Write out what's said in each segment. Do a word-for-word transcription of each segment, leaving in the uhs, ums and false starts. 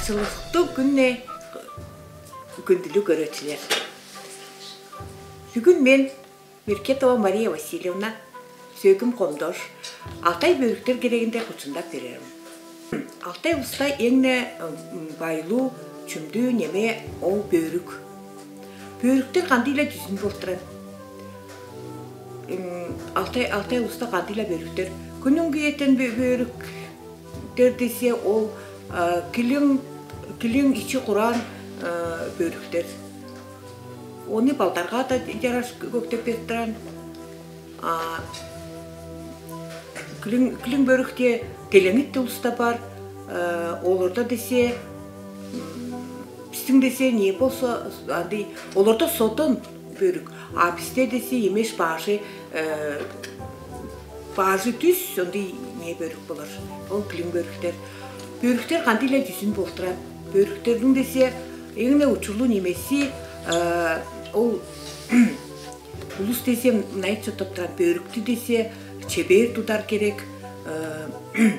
Сырлугу күннэ, күндүлү көрөөччүлөр. Бүгүн мен, Меркетова Мария Васильевна, Сөөгүм Комдош, алтай бөрүктер кирегинде хучундап берерим. Алтай улуста эң-не, м, байлуу, чүмдүү неме ол бөрүк. Бөрүктер кандыйла дүзүн болтуран. М, алтай, алтай улуста кандыйла бөрүктер. Күнүнге иетен бө-, бөрүктер десе ол, а, килиң, килиң ичи кураан, а, бөрүктер. Оны балдарга да жараш көгдөп бертиран. А, килиң, килиң бөрүк те делеңит улуста бар, а, оларда десе, м, бистиң десе не болса, андый, оларда содон бөрүк, а бисте десе эмеш бажы, э, бажы түз, андый не бөрүк болар. Ол килиң бөрүктер. Бөрүктер кандыйла дүзүн болтуран. Бөрүктердиң десе эң-не учурлу немеси, э, ол улус десе мынай чоттоптуран, бөрүктү десе чебер тудар керек, э, э,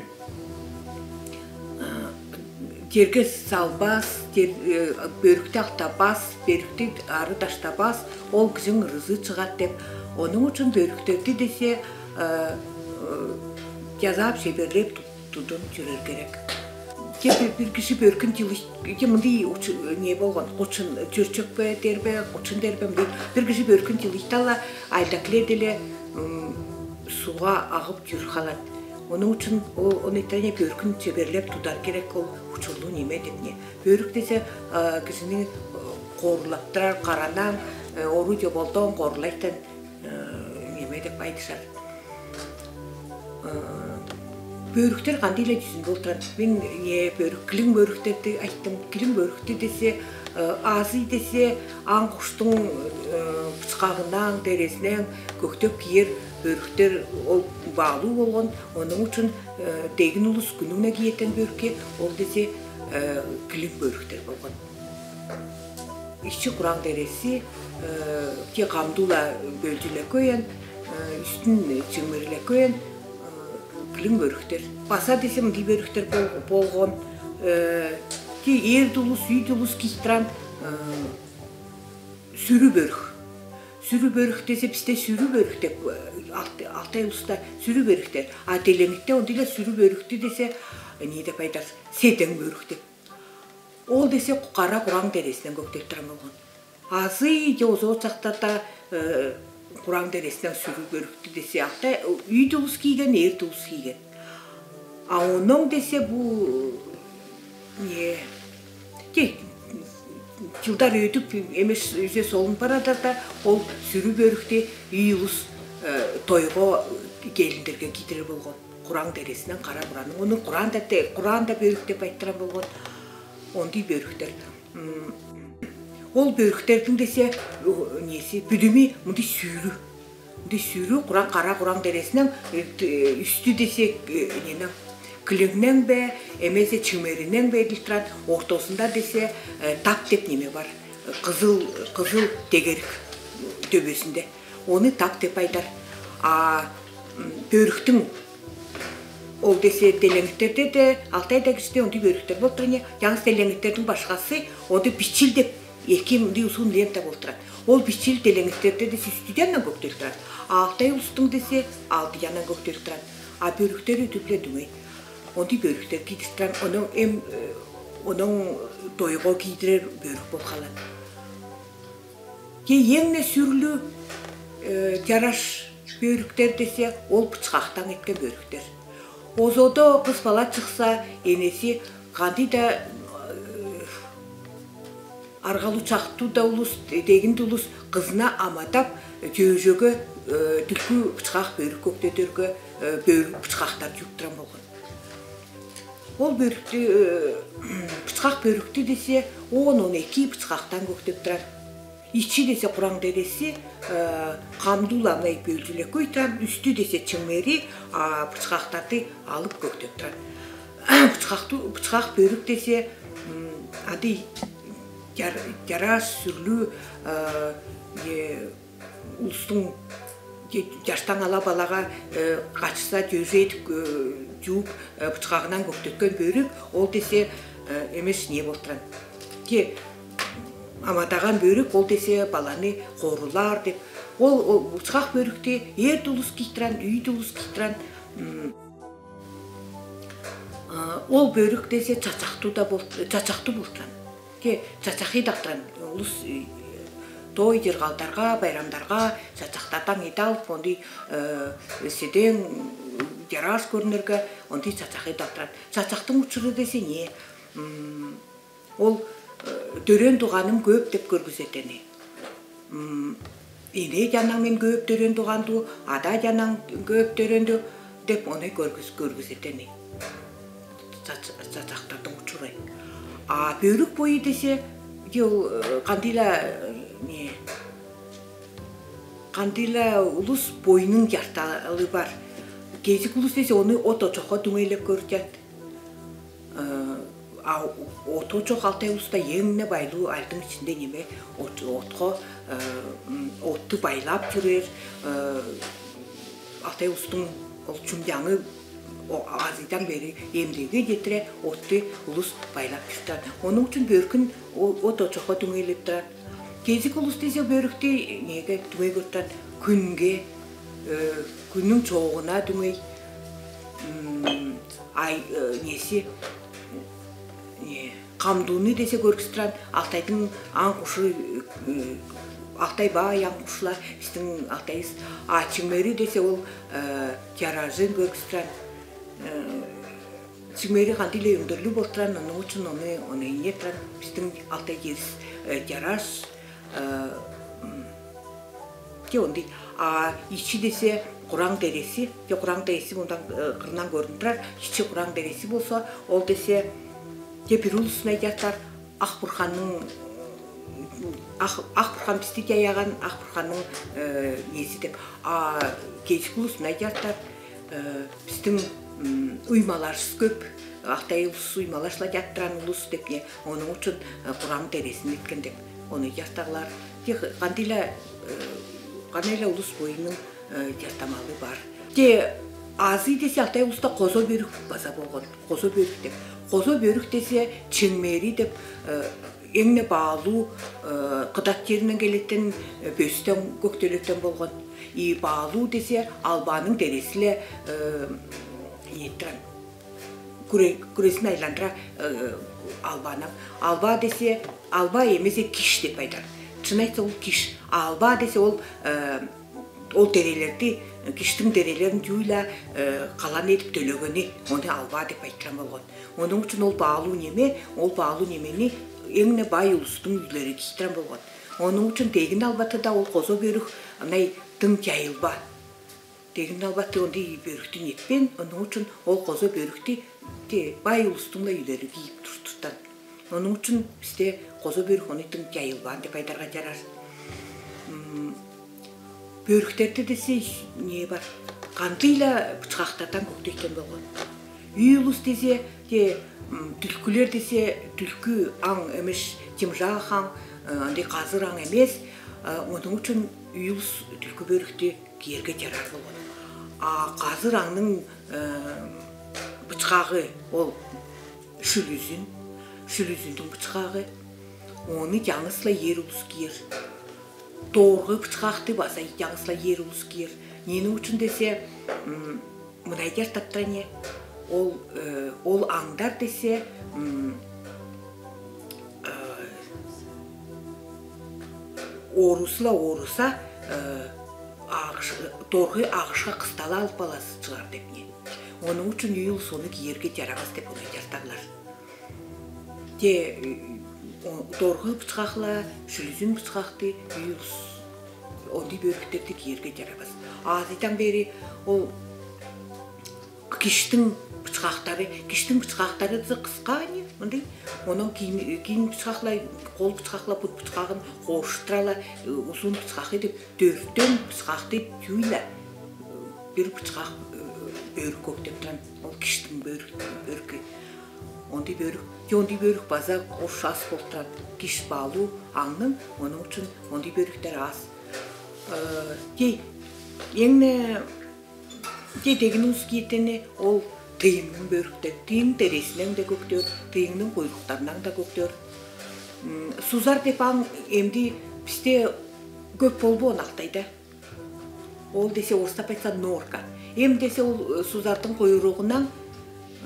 жерге салбас, жер-, э, бөрүктү алтабас, бөрүктү ары таштабас, ол кижиниң ырызы чыгат деп. Ону учун бөрүктерди десе, э, э, жазаап, чеберлеп ту-, тудун чүрер керек. Те бир, бир кижи бөркүн чылыш-, те мындый уч-, не болган, кучун чүрчек пе дербе, кучун дербе, мындый бир кижи бөркүн чылыштала, айлакла деле, м, сууга агып чүр халат. Ону учун о-, ону иттерине бөркүн чеберлеп тудар керек, ол учурлу неме деп не. Бөрүк десе, а, кижини, э, коруп турар, каранаң, э, ору-йоволдон коруп турар, э, неме деп айтышар. Э, бөрүктер кандыйла дүзүн болтуран. Мен, э, бөрүк, килиң бөрүктерди айттым. Килиң бөрүктү десе, э, азый десе, аң-куштуң, э, бычкагынаң, дересинең көгдөп киер бөрүктер ол баалуу болган. Ону учун, э, дегин улус күнүнге иетен бөрүкке ол десе, э, килиң бөрүктер болган. Ичи кураан дереси, э, те камдуула бөлчүле көөйен, э, үстүн чиңмириле көөйен, э, килиң бөрүктер. Баса десе мындый бөрүктер бол-, болган, э, те эр улус, үй улус кийип туран, э, сүрү бөрүк. Сүрү бөрүк десе, бисте сүрү бөрүк деп, э, алт-, алтай улуста сүрү бөрүктер. А делеңитте ондыйла сүрү бөрүктү десе, э, не деп айтар, седең бөрүк деп. Ол десе кара кураан дересинен көгделип турган болган. Азый же озок чактарда, э, кураан дересинен сүрү бөрүктү десе алтай, үй улус кийген, эр улус кийген. А онон десе бу, не, те, жылдар өтүп, эмес үзе солунуп барадар да, ол сүрү бөрүктү үй улус, э, тойго келиндерге кийдирер болган. Кураан дересинен кара кураан. Ону кураан да те-, кураан да бөрүк деп айттырган болган. Ондый бөрүктер. М, ол бөрүктердиң десе, о, неси, бүдүмү мындый сүрү. Мындый сүрү кураан, кара кураан дересинен, э, т-, э, үстү десе, э, ненен, килиңнен бе, эмесе чиңмиринен бе эдилип турар, ортосунда десе, э, тап деп неме бар. Кызыл, кызыл тегерик төбесинде. Ону тап деп айтар. А, м, бөрүктүң ол десе делеңиттерде де, алтайда киште ондый бөрүктер болуп турар не, яңыс делеңиттердиң башкасы, онда бичил деп эки мындый узун лента болуп турар. Ол бичил делеңиттерде десе үстү янынан көгделип турар. А алтай улустуң десе алды янынан көгделип турар. А бөрүктери үдү-биле дүңгей. Ондый бөрүктер кийдирип турар, онон эм, э, онон тойго кийдирер бөрүк болуп калар. Те эң-не сүрлүү, э, жараш бөрүктер десе, ол бычкактан эткен бөрүктер. Озодо кыз бала чыкса, энеси кандый да, э, аргалуу чактуу да улус, дегин да улус кызына амадап, жөөжөөгө, э, түлкү бычкак бөрүк көгдедерге, э, бөрүк бычкактар жууп турган болган. Ол бөрүктү, э, бычкак бөрүктү десе, он, он эки бычкактан көгдөп турар. Ичи десе кураан дереси, э, камдууланы бөлчүле көөй турар, үстү десе чиңмири, а бычкактарды алып көгдөп турар. Бычкактуу, бычкак бөрүк десе, м, андый жар-, жараш сүрлүү, э, э, улустуң же-, жаштаң ала балага, э, качса, жөөжө этип, э, жууп, э, бычкагынан көгдеткен бөрүк, ол десе, э, эмес не болтыран. Те амадагаан бөрк ол десе баланы хоорулар деп. Ол, ол бычхак бөркти эрд улус кийиттиран, үйд улус кийиттиран. М, а, ол бөрк десе чачактуу да бол-, чачактуу болтыран. Те чачахи дагтыран улус, э, той-йыргалдарга, байрамдарга чачактардан идалып, ондый, э, седен, жараш көрнерге, ондый чачахи дагтыран. Чачактың учуру десе не? М, ол, э, дөрен тууганым көөп деп көргүзетени. М, эне жанаң мен көөп дөрен тууганду, ада жанаң көөп дөренду деп оны көргүз-, көргүзетени. Чач-, чачактардың учуру. А бөрк бою десе, ол, э, кандыйла, э, не, кандыйла улус бойнуң жарталы бар. Кезик улус десе оны от очокка дүңейлеп көрчат. Э, а от очок алтай улуста эң не байлуу, айлдың ичинде неме, от-, отко, э, м, отту байлап жүрер, э, алтай улустуң ол чумжаңы, о, азыйдан бери эмдеге жетире отту улус байлап жүртан. Ону учун бөркүн о-, от очокка дүңейлеп турар. Кезик улус десе бөркти неге дүңей көртан, күнге, э, күннүң чоогуна дүңей, м, ай, э, неси, не, камдууну десе көргүзтүрен, Алтайдың аң кушу, э, Алтай бай аң кушла, бистиң Алтайыс, а чиңмери десе ол, э, жаражын көргүзтүрен, э, чиңмери кандыйле өндүрлү болтуран, ону учун оны, оны ийетирен, бистиң Алтай жерис, э, жараш, э, м, Те ондый, а ичи десе кураң дереси, те кураң дереси мындан, э, кырынан көрүнүп турар, ичи кураң дереси болса, ол десе, те бир улус мынай айтар, ак бурханның, ак, ак бурхан бисти жаяган, ак бурханның, э, неси деп, а кезик улус мынай айтар, э, бистиң, м, уймаларыс көп, Алтай улус уймаларысла жаттыран улус деп не, ону учун, э, кураң дересин эткен деп, ону жастарлар. Те кандыйла, э, кандыйла улус бойнуң, э, жастамалы бар. Те азый десе Алтай улуста козо бөрк база болган. Козо бөрк деп. Козо бөрк десе чиңмери деп, э, эң не баалуу, э, кыдат жеринен келетен, э, бөстен, көктөлөтен болган. И баалуу десе албааның дересиле, э, ийетирен. Күре-, күресин айландыра, э, албаанан. Албаа десе, албаа эмесе киш деп айтар. Чын айтса ол киш. Албаа десе ол, э, ол дерелерди, киштиң дерелерин жууйла, э, калан эдип төлөгени, оны албаа деп айтыран болган. Ону учун ол баалуу неме, ол баалуу немени эң не бай улустуң үйлери кийдирен болган. Ону учун тегин албатыда ол козо бөрк, анай тың жайылба. Тегин албаты ондый бөрктү нетпен, ону учун ол козо бөрктү те бай улустуңла үйлери кийип туртуштан. Ону учун бисте козо бөрк оны тың жайылбаан деп айдарга жарар. М, бөрктерде десе не бар? Кандыйла бычхактардан көктөйтен болган. Үй улус десе, те, м, түлкүлер десе, түлкү аң эмес, чымжак аң, э, андый казыр аң эмес, э, ону учун үй улус түлкү бөрктү киерге жарар болган. А казыр аңның, э, бычхагы ол шүлүзүн, шүлүзүндүң бычхагы, оны жаңысла эр улус киер. Торгы бычхакты база жаңысла эр улус киер. Нени учун десе, м, мынай жартаттыран не, ол, э, ол аңдар десе, м, э, орусла оруса, э, агыш-, торгы агышка кыстала алып аласы чыгар деп не. Ону учун үй улус оны киерге жарабас деп ону жартарлар. Те, э, о, торгы бычхакла, шүлүзүн бычхакты үй улус, ондый бөрктерди киерге жарабас. Азыйдан бери ол киштиң бычхактары, киштиң бычхактары десе кыска не, мындай. Онон кийин, кийин бычхакла, кол бычхакла, бут бычхагын кооруштурала, э, узун бычхакы деп, дөртен бычхакты жууйла, э, бир бычхак, э, бөрк көктеп туран, ол киштиң бөрк, бөркү. Ондый бөрк, те ондый бөрк база оршас болтуран, киш баалуу аңның, ону учун ондый бөрктер аз. Э, те, эң не, те тегин улус киетени ол, Тыйынның бөрктер, тыйынның терезинен де көгтөр, тыйынның куйруктарынан да көгтөр. М, сузар деп аң эмди бисте көп болбоон Алтайда. Ол десе орыстап айтса норка. Эм десе ол, э, сузардың куйругынан,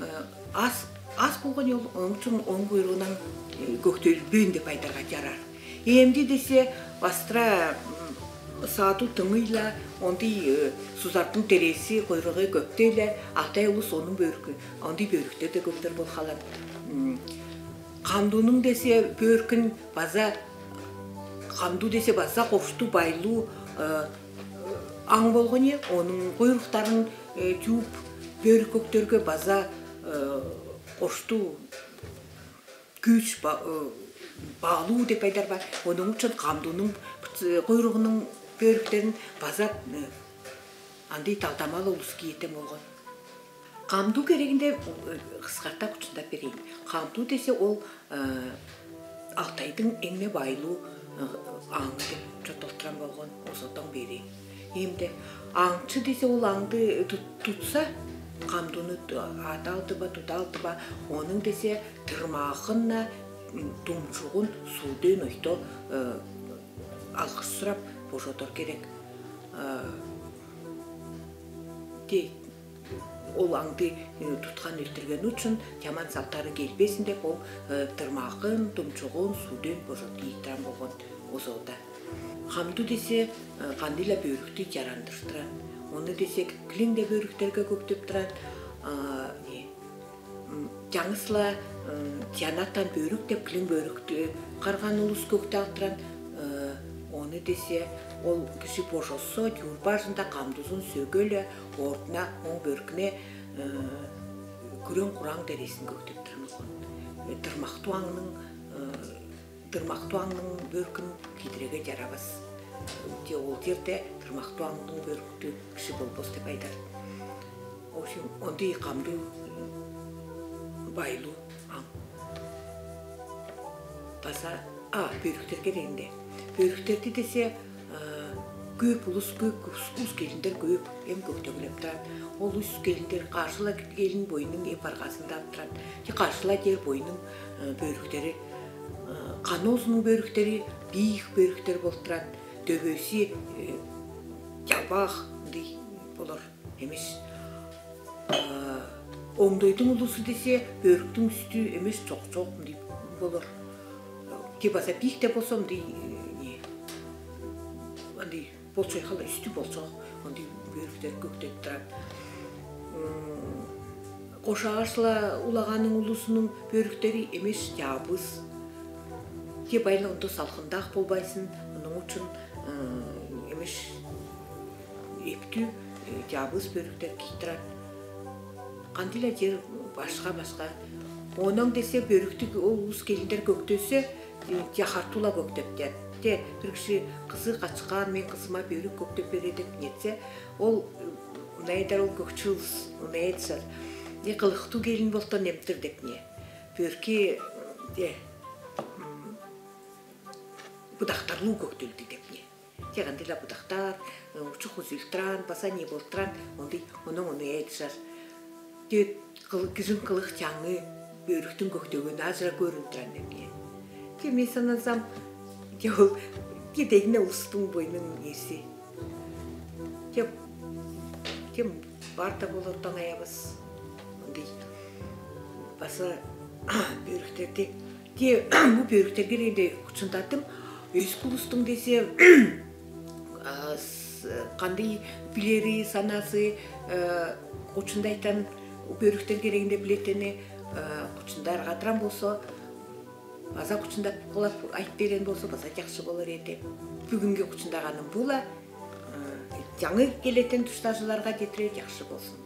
э, ас, ас болган ол, оң учун оң куйругунан, э, көгтөлбөөн деп айдарга жарар. Эмди десе бастыра, м, саду тыңыйла, ондый, э, сузардың терези куйругу көгтөөле, Алтай улус онун бөрк, ондый бөрктер де көгтөр болхалар. М, Камдунуң десе бөркүн база, камду десе база кошто байлуу, э, аң болгоне, онуң куйруктарын, э, жууп бөрк көгтөрге база, э, кошто күүч ба-, э, баалуу деп айдар ба, онуң учун камдунуң, э, куйругунуң бөрктерин база, э, андый талдамал улус киетен болгон. Камду керегинде, э, кыскарта кучундап берейин. Камду десе ол, э, Алтайдың эң не байлуу, э, аң деп чоттолтуран болгон озодон бери. Эмди аңчы десе ол аңды тут-, тутса, камдуну т-, аталды ба, туталды ба, онуң десе тырмагын на, м, думчугун сууден ойто, э, алгыш сурап божодор керек. Э, те, ол аңды, э, туткан өлтүрген учун жаман салтары келбесин деп, ол, э, тырмагын, думчугун сууден божодо ийип туран болгон озодо. Камду десе, э, кандыйла бөрктү жарандыртыран. Ону десе килинде бөрктерге көгтөп туран, а, не, м, жаңысла, м, тиянааттан бөрк деп килин бөрктү карган улус көгтө алтыран, э, ону десе ол кижи божосо, жуурбажында камдузун сөгөле, ортуна, оң бөркүне, э, күрең кураң терезин көгтөп туран болгон. Э, тырмактуу аңның, э, тырмактуу аңның бөркүн кийдирерге жарабас. Те ол жерде тырмактуу аңның бөрктүү киши болбос деп айдар. В общем, ондый камду, м, байлуу аң. База, а, бөрктер керегинде. Бөрктерди десе, а, көп улус, көп ус, ус келиндер көп, эм көгтөгүлеп турат. Ол ус келиндер, каршыла келин бойнуң эп аргазында ап турат. Те каршыла жер бойнуң, э, бөрктери, э, каноозунуң бөрктери, бийик бөрктер болуп турат. Төбеси, э, жалбаак, мындай болор эмес. Э, оңдойдуң улусу десе, бөрктүң үстү эмес, чок-чок, мындай болор. Те база бийик те болсо, мындай, э, не, мындай болчойхал, үстү болчок, ондый бөрктер көгтөп турат. М, кошаагашла улаганның улусунуң бөрктери эмес, жабыс. Те байлар онда салкындак болбайсын, онуң учун, м, эмес, эптүү, э, жабыс бөрктер кийип турат. Кандыйла жер башка-башка. Онуң десе бөрктү ол ус келиндер көгтөсө, э, жахартуула көгтөп, те, те, бир киши кызы качкан, мен кызыма бөрк көгтөп бере деп нетсе, ол, э, мынайдар ол көгчү улус, мынайдар. Э, кылыктуу келин болтон эмтир деп не. Бөркү, э, те, м, будактарлуу көгтөлдү деп не. Те кандыйла будактар, э, учук үзүл туран, база не бол туран, ондый, ону, ону айтышар. Те кыл-, кижиң кылык жаңы, бөрктүң көгтөгөнү ажыра көрүн туран деп не. Те мен санасам, те ол, те дегине улустуң бойнуң неси. Те, те бар да болорду аңаябыз. Ондый база бөрктерди. Те бу бөрктерге эренде кучундадым. Өск улустуң десе, а, с-, кандый билери, санасы, э, кучундайтан бөрктерге эренде билетени, э, кучунда аргадыран болсо, база кучунда кулап айтып берген болсо, база жакшы болор эди. Бөгүнге кучундаганым була, э, жаңы келетен тустаашыларга жетирер, жакшы болсун.